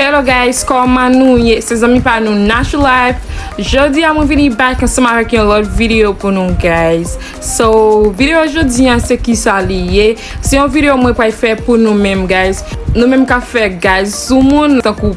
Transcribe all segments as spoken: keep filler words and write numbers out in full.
Hello guys, kòman nou ye? Se zanmi pa nou Natural Life. Jodi a mwen vini back ansanm avèk yon lòt videyo pou nou guys. So, videyo jodi a se kisa li ye? Se yon videyo mwen pral fè pou nou menm guys. Nou menm k ap fè gaz sou moun tankou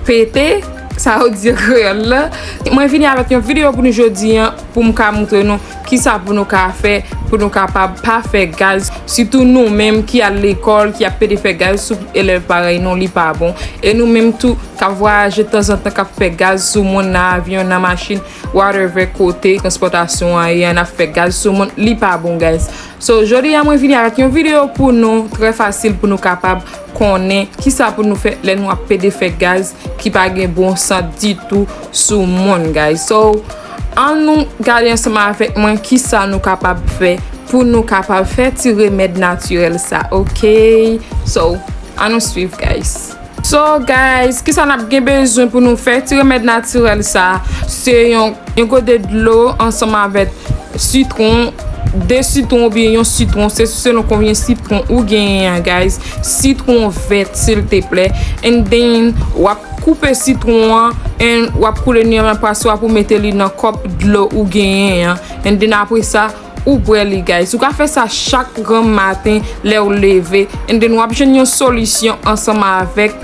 pete, sa yo di an kreyòl la. Mwen vini avèk yon videyo pou nou jodi a pou m ka montre nou kisa pou nou ka fè pou nou kapab pa fè gaz. Sitou nou menm ki al lekòl, ki ap pede fè gaz sou elèv parèy nou, li pa bon. E nou menm tou k ap vwayaje tanzantan, k ap fè gaz sou moun nan avyon, nan machin, whatever kote transpòtasyon an ye, n ap fè gaz sou moun, li pa bon guys. So, jodi a mwen vini avèk yon videyo pou nou, trè fasil pou nou kapab konnen kisa pou nou fè lè nou ap pede fè gaz ki pa gen bon sant ditou sou moun guys. So, ann nou gade ansanm avèk mwen kisa nou kapab fè pou nou kapab fè ti remèd natirèl sa, ok? So, ann nou swiv guys. So guys, kisa n ap gen bezwen pou nou fè ti remèd natirèl sa? Se yon, yon gode dlo ansanm avèk sitwon, de sitwon oubyen yon sitwon, se selon konbyen sitwon ou genyen an guys. Sitwon vèt silteplè. And then w ap koupe sitwon an and w ap koule li nan paswa pou mete li nan kòp dlo ou genyen an. And then apre sa, ou bwè li guys. Ou ka fè sa chak granm maten lè w leve. And then w ap jwenn yon solisyon ansanm avèk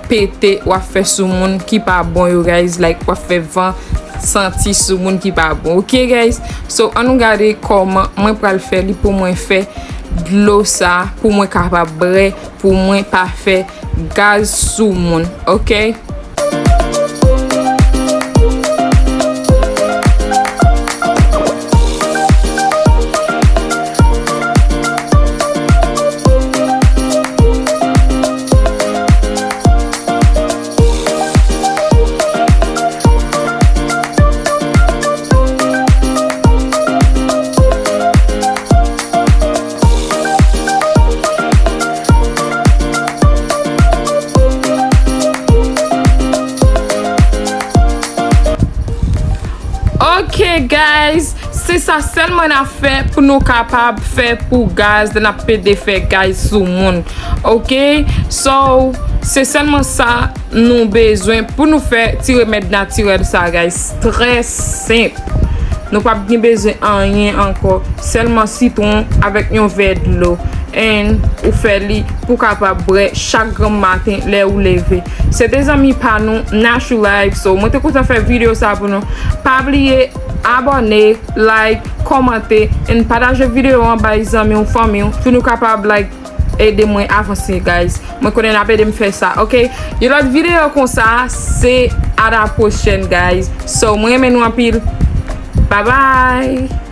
pete w ap fè sou moun ki pa bon yo guys. Like w ap fè van santi sou moun ki pa bon. Ok guys? So, ann nou gade kòman mwen pral fè li pou mwen fè dlo sa pou mwen kapab bwè, pou mwen pa fè gaz sou moun. Ok? Ok guys, se sa sèlman n ap fè pou nou kapab fè pou gaz, lè n ap pede fè gaz sou moun. Ok? So, se sèlman sa nou bezwen pou nou fè ti remèd natirèl sa guys. Trè senp. Nou p ap gen bezwen anyen ankò, sèlman sitwon avèk yon vè dlo. And ou fè li pou kapab bwè chak granm maten lè ou leve. Se te zanmi pa nou Natural Life. So, mwen te kontan fè videyo sa pou nou. Pa bliye abòne, like, kòmante, and pataje videyo an bay zanmi w, fanmi w, pou nou kapab, like, ede mwen avanse guys. Mwen konnen n ap ede m fè sa, ok? Yon lòt videyo konsa, se a la pwochèn guys. So, mwen renmen nou anpil. Bye bye.